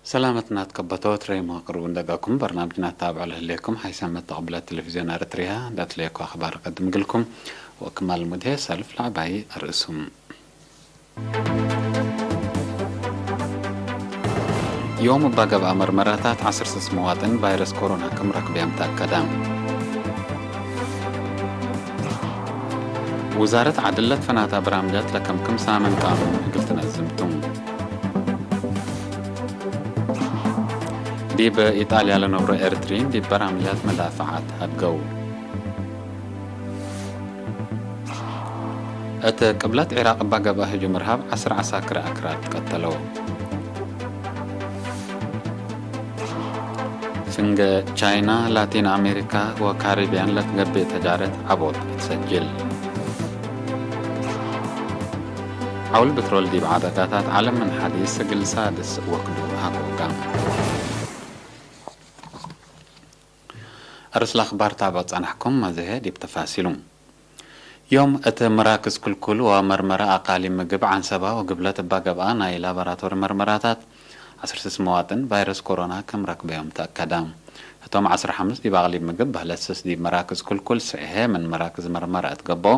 ሰላመት ናትከበቶ ትረይ መቅርቡ እንደጋኩም በርናምጅ ናታብዖ ለህሌኩም ሓይሰመት ተቐብለት ቴሌቪዝዮን ኤርትሪያ እንዳትለየኩ ኣኽባር ቀድም ግልኩም ወክማል ሙድሄ ሰልፍ ላዕባይ ኣርእሱም። ዮም እባ ገብኣ መርመራታት ዓሰርተ ስስ መዋጥን ቫይረስ ኮሮና ከም ረክብያም ተኣከዳ። ውዛረት ዓድለት ፈናታ ብራምጃት ለከምክም ሳምን ቃኑን እግልትነት ዝምቱም። ዲብ ኢጣልያ ለነብሮ ኤርትሪን ዲብ በራምጃት መዳፍዓት ሃድገው። እት ቅብለት ዒራቅ እባ ገብኣ ህጁም ርሃብ ዓስር ዓሳክር ኣክራር ትቀተለው። ፍንገ ቻይና፣ ላቲን ኣሜሪካ ወካሪብያን ለትገብእ ተጃረት ዓቦት እትሰጅል። ዓውል ብትሮል ዲብ ዓደጋታት ዓለም ምን ሓዲስ እግል ሳድስ ወክዱ ሃጎጋ። ኣርስላ ኣኽባር ታብዖ ጸናሕኩም መዘሄ ዲብ ተፋሲሉ። ዮም እት መራክዝ ክልኩል ወመርመራ ኣቃሊ ምግብ ዓንሰባ ወግብለት እባ ገብኣ ናይ ላቦራቶሪ መርመራታት ዓሰርተ ስስ መዋጥን ቫይረስ ኮሮና ከም ረክበዮም ተኣከዳ። እቶም ዓሰርተ ሓሙሽተ ዲብ ኣቕሊብ ምግብ በህለት ስስ ዲብ መራክዝ ኩልኩል ስዕሄ ምን መራክዝ መርመራ እትገብኦ፣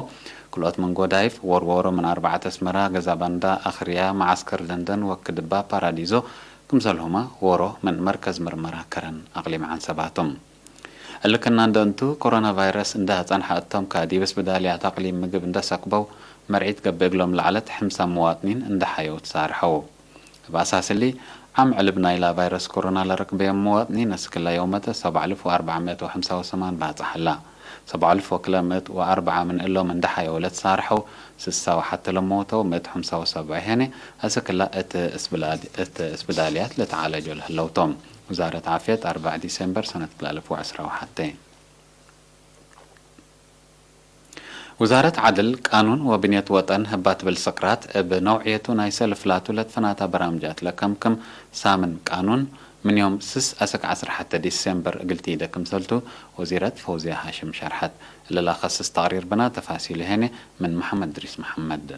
ክልኦት ምን ጎዳይፍ፣ ወርወሮ ምን ኣርባዕተ ኣስመራ፣ ገዛ ባንዳ፣ ኣኽርያ፣ መዓስከር ደንደን ወክድባ ፓራዲዞ ክምሰልሁማ ወሮ ምን መርከዝ መርመራ ከረን ኣቕሊም ዓንሰባቶም። እልክና እንደ እንቱ ኮሮና ቫይረስ እንደ ኣጸንሐ እቶም ከዲብ ስብዳልያት ኣቕሊም ምግብ እንደ ሰክበው መርዒት ገብእ እግሎም ለዓለት ሕምሳ መዋጥኒን እንደ ሓየው ተሳርሐው። እብ ኣሳስሊ ዓም ዕልብ ናይላ ቫይረስ ኮሮና ለረክበዮም መዋጥኒን እስክላ የውመተ ሰብዓ ኣልፍ ወኣርባዕ መእት ወሓምሳ ወሰማን ባጽሓላ። ሰብዓ ኣልፍ ወክለ መእት ወኣርብዓ ምን እሎም እንደ ሓየው ለተሳርሐው ስሳ ወሓተ ለመውተው መእት ሓምሳ ወሰብዓ ሄነ እስክላ እት እስብላድ-፣ እት እስብዳልያት ለተዓለጆ ለህለውቶም። ውዛረት ዓፍየት ኣርባዕ ዲሴምበር ሰነት ክልተ ኣልፍ ወዕስራ ወሓተ። ውዛረት ዓድል፣ ቃኑን ወብንየት ወጠን ህባ ትብል ስቅራት እብ ነውዕየቱ ናይ ሰልፍ ላቱ ለትፈናታ በራምጃት ለከምክም ሳምን ቃኑን ምን ዮም ስስ ኣሰክ ዓስር ሓተ ዲሴምበር እግልቲ ኢደ ክምሰልቱ ወዚረት ፈውዝያ ሃሽም ሸርሐት። እልላ ከስስ ተቅሪር ብና ተፋሲሉ ሄነ ምን መሐመድ ድሪስ መሐመድ።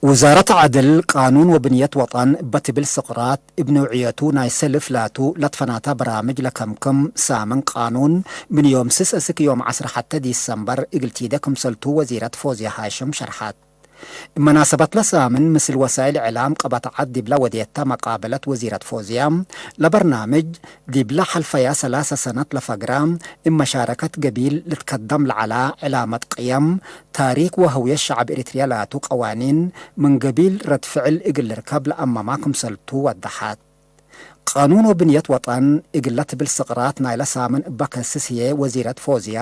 ውዛረት ዓድል፣ ቃኑን ወብንየት ወጠን በትብል ስቅራት፣ እብ ነውዕየቱ ናይ ሰልፍ ላቱ ለትፈናታ በራምጅ ለከምክም ሳምን ቃኑን፣ ምን ዮም ስስ እስክ ዮም ዓስር ሓተ ዲሰምበር እግልቲደ ክምሰልቱ ወዚረት ፎዝያ ሃሽም ሸርሐት። እብ መናሰበት ለሳምን ምስል ወሳይል እዕላም ቀበት ዓድ ዲብላ ወዴታ መቃበለት ወዚረት ፎዝያ፣ ለበርናምጅ ዲብላ ሐልፈያ ሰላሰ ሰነት ለፈግራ፣ እብ መሻረከት ገቢል ልትከደም ለዐላ ዕላመት ቅየም፣ ታሪክ ወህውየት ሸዐብ ኤሪትርያ ላቱ ቀዋኒን ምን ገቢል ረድ ፍዕል እግል ልርከብ ለአመማ ክምሰልቱ ወደሐት። ቃኑን ወብንየት ወጠን እግለ ትብል ስቅራት ናይለ ሳምን እበ ከስስ ህዬ ወዚረት ፎዝያ፣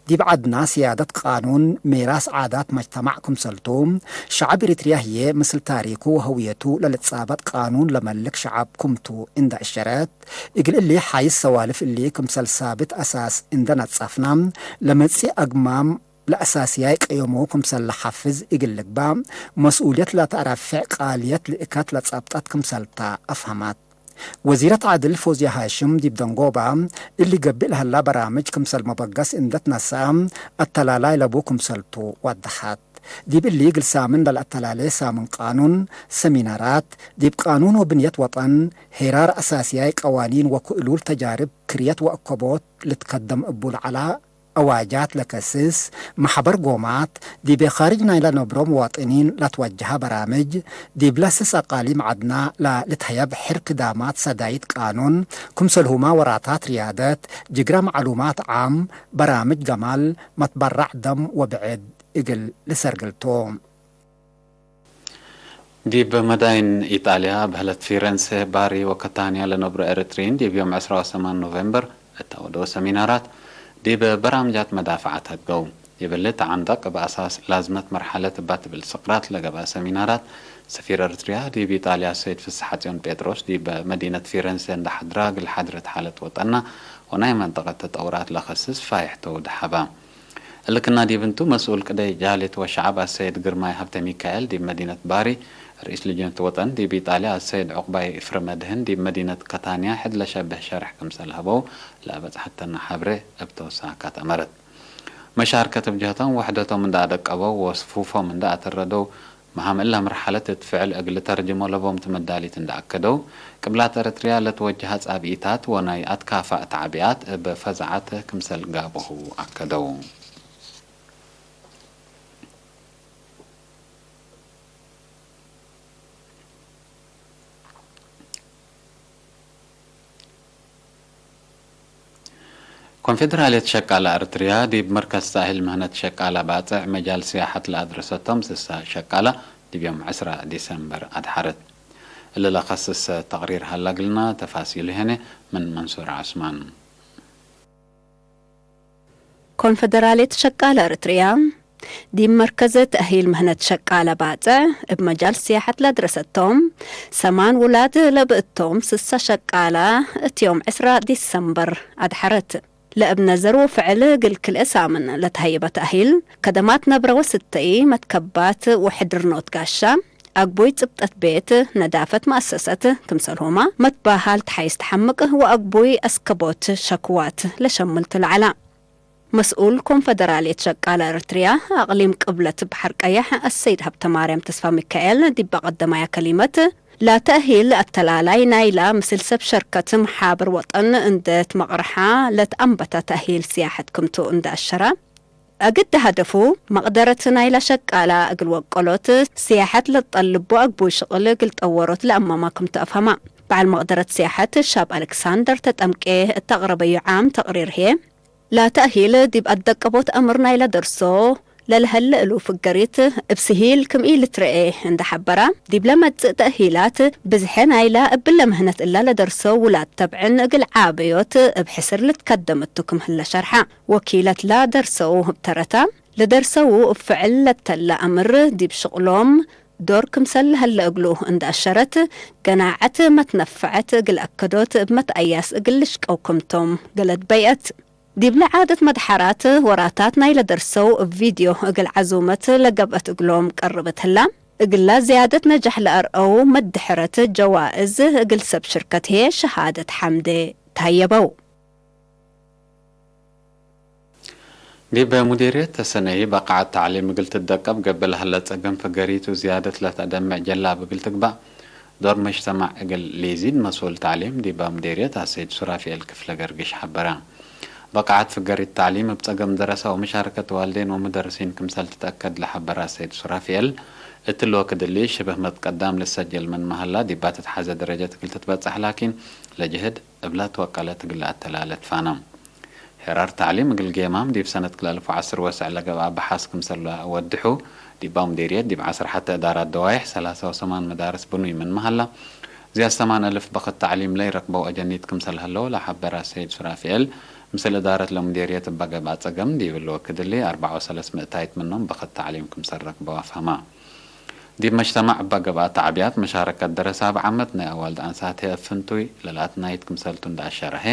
ዲብ ዐድና ስያደት ቃኑን ሜራስ ዓዳት መጅተማዕ ክምሰልቱ፣ ሸዐብ ኤሪትርያ ህዬ ምስል ታሪኩ ወህውየቱ ለልትጻበጥ ቃኑን ለመልክ ሸዐብ ክምቱ እንደ እሸረት፣ እግል እሊ ሓይስ ሰዋልፍ እሊ ክምሰል ሳብት አሳስ እንደ ነጸፍና፣ ለመጽእ አግማም ለአሳስያይ ቅየሙ ክምሰል ለሐፍዝ እግል ልግባእ፣ መስኡልየት ለተአረፍዕ ቃልየት ልእከት ለጸብጠት ክምሰልታ አፍሀመት። ወዚረት ዐድል ፎዝያ ሃሽም ዲብ ደንጎባ፣ እሊ ገብእ ለሀላ በራምጅ ክምሰል መበገስ እንደ ትነሰአ፣ አተላላይ ለቡ ክምሰልቱ ወደሐት። ዲብ እሊ እግል ሳምን ለልአተላሌ ሳምን ቃኑን፣ ሰሚናራት፣ ዲብ ቃኑን ወብንየት ወጠን፣ ሄራር አሳስያይ ቀዋኒን ወክእሉል ተጃርብ ክርየት ወአከቦት ልትከደም እቡ ለዐላ፣ አዋጃት ለከስስ፣ መሕበር ጎማት፣ ዲቤ ካርጅ ናይለ ነብሮ መዋጥኒን ለትወጀሀ በራምጅ፣ ዲብለ ስስ አቃሊም ዐድና ለልትሀየብ ሕር ክዳማት ሰዳይት ቃኑን፣ ክምሰልሁማ ወራታት ርያደት፣ ጅግረ መዕሉማት ዓም፣ በራምጅ ገማል፣ መትበራዕ ደም ወብዕድ እግል ልሰርግልቱ። ዲብ መዳይን ኢጣልያ በህለት ፊረንሴ፣ ባሪ ወከታንያ ለነብሩ ኤርትሪን ዲብ ዮም ዕስራ ወሰማን ኖቬምበር እተ ወደወ ሰሚናራት ዲብ በራምጃት መዳፍዓት ሀድገው። ይብል ተዓንደቅ እብ አሳስ ላዝመት መርሐለት እባ ትብል ስቅራት ለገብአ ሰሚናራት ሰፊር ኤርትርያ ዲብ ኢጣልያ ሰይድ ፍስሐጽዮን ጴጥሮስ ዲብ መዲነት ፊረንሴ እንደ ሐድራ እግል ሐድረት ሓለት ወጠና ወናይ መንጠቀት ተጠውራት ለኸስስ ፋይሕ ተውድ ሐባ። እልክና ዲብ እንቱ መስኡል ቅደይ ጃልየት ወሸዐብ አሰይድ ግርማይ ሀብተሚካኤል ዲብ መዲነት ባሪ፣ ርኢስ ልጅነት ወጠን ዲብ ኢጣልያ አሰይድ ዑቅባይ ፍረመድህን ዲብ መዲነት ከታንያ ሕድ ለሸብህ ሸርሕ ክምሰል ሀበው ለአበጽሐተና ሐብሬ እብ ተወሳካት አመረት። መሻርከት እብ ጀህቶም ወሕደቶም እንደ አደቀበው ወስፉፎም እንደ አተረደው መሃምል ለምርሓለት እት ፍዕል እግል ተርጅሞ ለቦም ትመዳሊት እንዳኣከደው፣ ቅብላት ኤረትርያ ለትወጅሃ ጻብኢታት ወናይ ኣትካፋእ ታዕቢኣት እብ ፈዛዓት ክምሰል ጋብሁ ኣከደው። ኮንፌደራልየት ሸቃላ ኤርትርያ ዲብ መርከዝ ሳህል ምህነት ሸቃላ ባጽዕ መጃል ስያሐት ለኣድረሰቶም ስሳ ሸቃላ ዲብ ዮም ዕስራ ዲሰምበር ኣድሓረት። እሊ ለኸስስ ተቕሪር ሃላ ግልና ተፋሲሉ ሄነ ምን መንሱር ዓስማን። ኮንፈደራልየት ሸቃለ ኤርትርያ፣ ዲብ መርከዘ ተእሂል ምህነት ሸቃለ ባጽዕ፣ እብ መጃል ስያሐት ለድረሰቶም፣ ሰማን ውላድ ለብእቶም ስሳ ሸቃላ፣ እት ዮም ዕስራ ዲሰምበር ኣድሐረት። ለእብ ነዘር ወፍዕል እግል ክልኤ ሳምን ለተሀየበ ተእሂል፣ ከደማት ነብረ ወስተይ፣ መትከባት ወሕድርኖት ጋሻ፣ ኣግቡይ ጽብጠት ቤት፣ ነዳፈት መአሰሰት፣ ክምሰልሁማ መትባሃል ተሓይስ ተሐምቅ ወኣግቡይ አስከቦት ሸክዋት ለሸምልቱ ለዐላ። መስኡል ኮንፈደራልየት ሸቃለ ኤርትርያ ኣቅሊም ቅብለት በሐር ቀያሕ አሰይድ ሀብተማርያም ተስፋሚካኤል ዲበ ቀደማያ ከሊመት፣ ላተእሂል አተላላይ ናይላ ምስል ሰብ ሸርከት መሓብር ወጠን እንዴ ትመቅርሓ ለትአንበታ ተእሂል ስያሐት ክምቱ እንዴ አሸራ፣ እግድ ሀደፉ፣ መቅደረት ናይላ ሸቃላ እግል ወቀሎት፣ ስያሐት ለትጠልቦ አግቡይ ሽቅል እግል ጠወሮት ለአማማ ክምቱ አፍሀማ። በዐል መቅደረት ስያሐት ሻብ አሌክሳንደር ተጠምቄ እት አቅረበዩ ዓም ተቅሪር ህዬ፣ ላተእሂል ዲብ አደቀቦት አምር ናይላ ደርሶ ለልሀለ እሉ ፍገሪት እብ ስሂል ክም ኢልትረኤ እንዴ ሐበራ፣ ዲብለ መጽእ ተእሂላት ብዝሐ ናይላ እብለ ምህነት እላ ለደርሶ ውላድ ተብዕን እግል ዓበዮት እብ ሕስር ልትከደም እቱ ክም ህለ ሸርሓ። ወኪለትላ ደርሰው እብ ተረታ፣ ለደርሰው እብ ፍዕል ለተለ አምር ዲብ ሽቅሎም ዶር ክምሰል ለሀለ እግሉ እንዴ አሸረት፣ ገናዐት መትነፈዐት እግል አከዶት እብ መትአያስ እግል ልሽቀው ክምቶም ገለድ በይአት። ዲብለ ዓደት መድሐራት ወራታት ናይለ ደርሰው እብ ቪድዮ እግል ዐዙመት ለገብአት እግሎም ቀርበት ህላ። እግላ ዝያደት ነጃሕ ለአርአው መድሕረት ጀዋእዝ እግል ሰብ ሽርከት ህዬ ሸሃደት ሐምዴ ተሀየበው። ዲብ ሙዲርየት ተሰነይ በቃዓት ተዕሊም እግል ትደቀብ ገብእ ለሀለ ጸገም ፍገሪቱ ዝያደት ለተአደምዕ ጀላብ እግል ትግባእ ዶር መጅተማዕ እግል ሊዚድ መስኡል ተዕሊም ዲብ ሙዲርየት አሰይድ ሱራፊኤል ክፍለ ገርግሽ ሐበረ። በቃዓት ፍገሪት ተዕሊም እብ ጸገም ደረሳ ወመሻረከት ዋልዴን ወሙደርሲን ክምሰል ትትአከድ ለሐበረ አሰይድ ሱራፊኤል፣ እትሊ ወክድ እሊ ሽብህ መትቀዳም ልሰጀል ምን መሀላ ዲባ ትትሐዘ ደረጀት እግል ትትበጸሕ ላኪን ለጅህድ እብላ ትወቀለት እግል ለአተላለ ትፋነው። ሄራር ተዕሊም እግል ጌማም ዲብ ሰነት ክልኤ አልፍ ወዐስር ወሰዕ ለገብአ በሐስ ክምሰል ወድሑ፣ ዲባ ሙዲርየት ዲብ ዐስር ሐተ እዳራት ደዋይሕ ሰላሳ ወሰማን መዳርስ ብኑይ ምን መሀላ፣ ዝያድ ሰማን አልፍ በክት ተዕሊም ለይረክበው አጀኒት ክምሰል ሀለው ለሐበረ ሰይድ ሱራፊኤል፣ ምስል እዳረት ለሙዲርየት እበ ገብአ ጸገም ዲብ እሊ ወክድ እሊ አርበዓ ወሰለስ ምእታይት ምኖም በክት ተዕሊም ክምሰል ረክበው አፍሀማ። ዲብ መጅተማዕ እበ ገብአ ተዕቢያት መሻረከት ደረሳ እብ ዓመት ናይ አዋልድ አንሳት ህይ እብ ፍንቱይ ለልአትናይት ክምሰልቱ እንደ አሸረሐ፣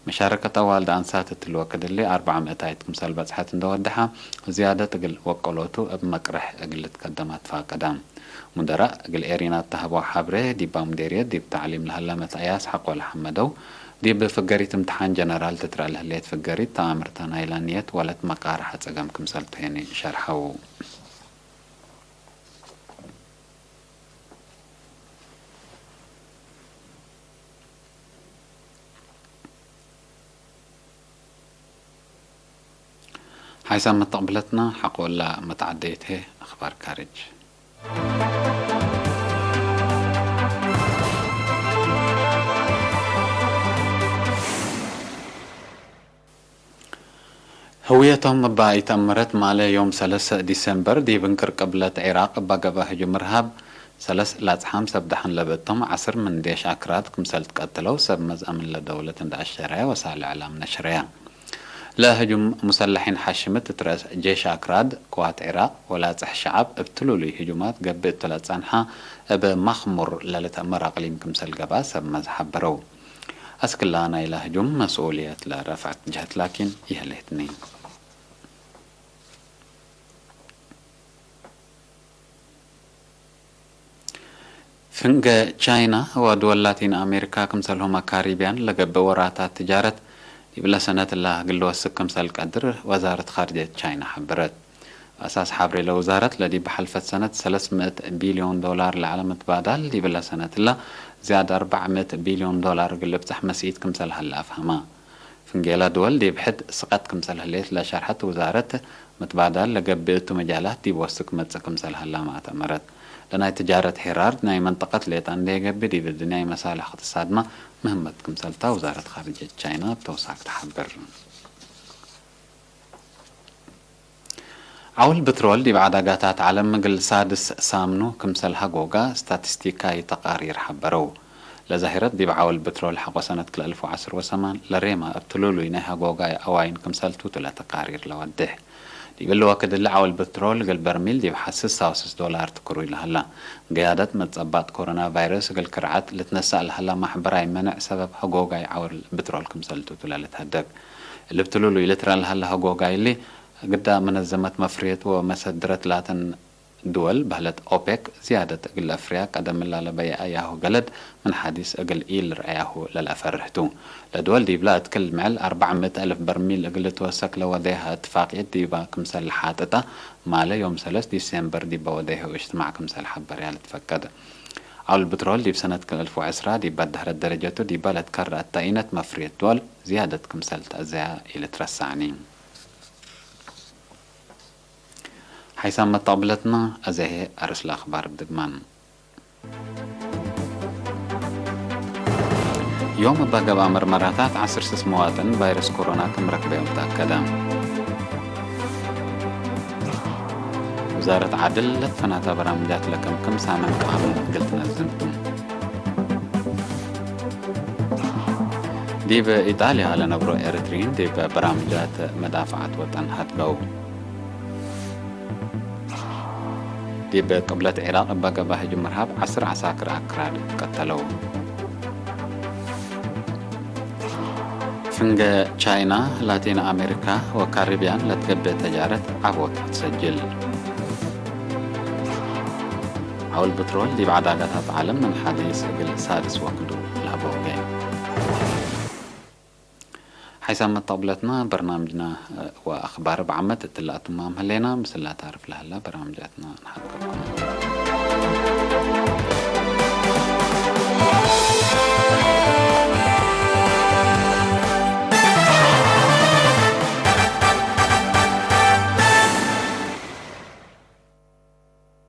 መሻረከት አዋልድ አንሳት እትሊ ወክድ እሊ አርበዓ ምእታይት ክምሰል በጽሐት እንደ ወደሐ፣ ዝያደት እግል ወቀሎቱ እብ መቅርሕ እግል ልትከደም አትፋቀደ። ሙደራእ እግል ኤሪና እተሀበው ሐብሬ፣ ዲባ ሙዴርየት ዲብ ተዕሊም ለሀለ መትአያስ ሐቆ ለሐመደው፣ ዲብ ፍገሪት እምትሓን ጀነራል ትትረአ ለህሌት ፍገሪት ተአምርተ ናይላ ንየት ወለት መቃርሐ ጸገም ክምሰልቱ ሄኒ ሸርሐው። ሓይሳብ መተቕብለትና ሓቆላ መተዓደይት ሄ ኣኽባር ካርጅ። ህውየቶም እባ ኢተእምረት ማለ ዮም ሰለሰ ዲሰምበር ዲብ እንክር ቅብለት ዒራቅ እባ ገብአ ህጁም እርሃብ ሰለስ ላጽሓም ሰብ ደሐን ለብእቶም ዐስር ምን ዴሽ አክራድ ክምሰል ትቀትለው ሰብ መዝ አምን ለደውለት እንዳ አሸረየ ወሳል እዕላም ነሽረየ። ለህጁም ሙሰለሒን ሓሽምት እት ረእስ ጄሽ አክራድ ቅዋት ዒራቅ ወላጽሕ ሸዓብ እብ ትሉሉይ ህጁማት ገብእ እቱ ለጸንሐ እብ ማክሙር ለልትአመር አቅሊም ክምሰል ገብአ ሰብ መዝ ሐበረው። አስክላ ናይላ ህጁም መስኡልየት ለረፍዐት ጀህት ላኪን ይህሌትኒ። ፍንገ ቻይና ወድወል ላቲን አሜሪካ ክምሰልሁመ ካሪብያን ለገብእ ወራታት ትጃረት ዲብለ ሰነት እላ እግል ልወስክ ክምሰል ቀድር ወዛረት ካርጅየት ቻይና ሐበረት። ኣሳስ ሓብሬለ ውዛረት ለዲብ ሓልፈት ሰነት ሰለስምእት ቢልዮን ዶላር ለዓለ ምትባዳል ዲብለ ሰነት እላ ዝያድ ኣርባዕምእት ቢልዮን ዶላር እግል ልብጻሕ መስኢት ክምሰል ሃለ ኣፍሃማ። ፍንጌላ ድወል ዲብ ሕድ ስቐት ክምሰል ህሌት ለሸርሐት ውዛረት ምትባዳል ለገብእ እቱ መጃላት ዲብ ወሱ ክመጽእ ክምሰል ሃላ ማእተመረት። ለናይ ትጃረት ሄራርድ ናይ መንጠቀት ሌጣ እንደ የገብእ ዲብ ድንያይ መሳልሕ እቅትሳድማ ምህመት ክምሰልታ ውዛረት ካርጀት ቻይና ብተውሳክ ትሓብር። ዓውል ብትሮል ዲብ ዓዳጋታት ዓለም እግል ሳድስ ሳምኑ ክምሰል ሃጎጋ ስታቲስቲካይ ተቃሪር ሓበረው። ለዛሂረት ዲብ ዓውል ብትሮል ሓቆ ሰነት ክልተ ኣልፍ ወዓሰርተ ሰማን ለሬማ እብ ትሉሉይ ናይ ሃጎጋይ ኣዋይን ክምሰልቱ ትለ ተቃሪር ለወድሕ። ዲብ እሊ ወክድ እሊ ዓውል ብትሮል እግል በርሚል ዲብ ሓስስ ሳውስስ ዶላር ትክሩይ ለሃላ። ገያደት መጸባጥ ኮሮና ቫይረስ እግል ክርዓት ልትነሳእ ለሃላ ማሕበራይ መነዕ ሰበብ ሃጎጋይ ዓውል ብትሮል ክምሰልቱ ትለ ልትሀደግ። እሊ እብ ትሉሉይ ልትረ ለሃላ ሃጎጋይ እሊ ግዳ መነዘመት መፍርየት ወመሰድረት ላተን ድወል በህለት ኦፔክ ዝያደት እግል ለአፍርያ ቀደም እላ ለበይአ ያሁ ገለድ ምን ሐዲስ እግል ኢልርአያሁ ለልአፈርህቱ። ለድወል ዲብላ እትክል ምዕል ኣርባዕ ምእት አልፍ በርሚል እግል ልትወሰክ ለወደያሃ እትፋቅየት ዲባ ክምሰል ለሓጥጣ ማለ ዮም ሰለስ ዲሴምበር ዲባ ወደያሁ እጅትማዕ ክምሰል ሐበርያ ልትፈቀድ። አውል ብትሮል ዲብ ሰነት ክልተ አልፍ ወዕስራ ዲባ ደህረት ደረጀቱ ዲባ ለትከረአት ተኢነት መፍርየት ድወል ዝያደት ክምሰል ተአዘያ ኢልትረሳዕኒ። ሓይሳም መተቕብለትና፣ ኣዘሄ ኣርእስ ለኣኽባር ብድግማን። ዮም እባ ገብኣ መርመራታት ዓስር ስስ መዋጥን ቫይረስ ኮሮና ከም ረክበዮም ተኣከደ። ውዛረት ዓድል ለትፈናታ በራምጃት ለከምክም ሳምን ቃምን ግልት ነዝምቱ። ዲብ ኢጣልያ ለነብሮ ኤርትሪን ዲብ በራምጃት መዳፍዓት ወጠን ሃድገው። ዲብ ቅብለት ዒራቅ እባ ገባህ ጅምር ሃብ ዓስር ዓሳክር ኣክራድ ትቀተለው። ፍንገ ቻይና፣ ላቲን ኣሜሪካ ወካሪብያን ለትገብእ ተጃረት ዓቦት ትሰጅል። ዓውል ብትሮል ዲብ ዓዳጋታት ዓለም ምን ሓዲስ እግል ሳድስ ወክዱ ለህቦ ገይም። ሓይሳም መተቕብለትና በርናምጅና ወኣኽባር ብዓመት እትላ ኣትማም ህሌና ምስላ ታርፍ ለህላ በርናምጃትና ንሓልቀኩም።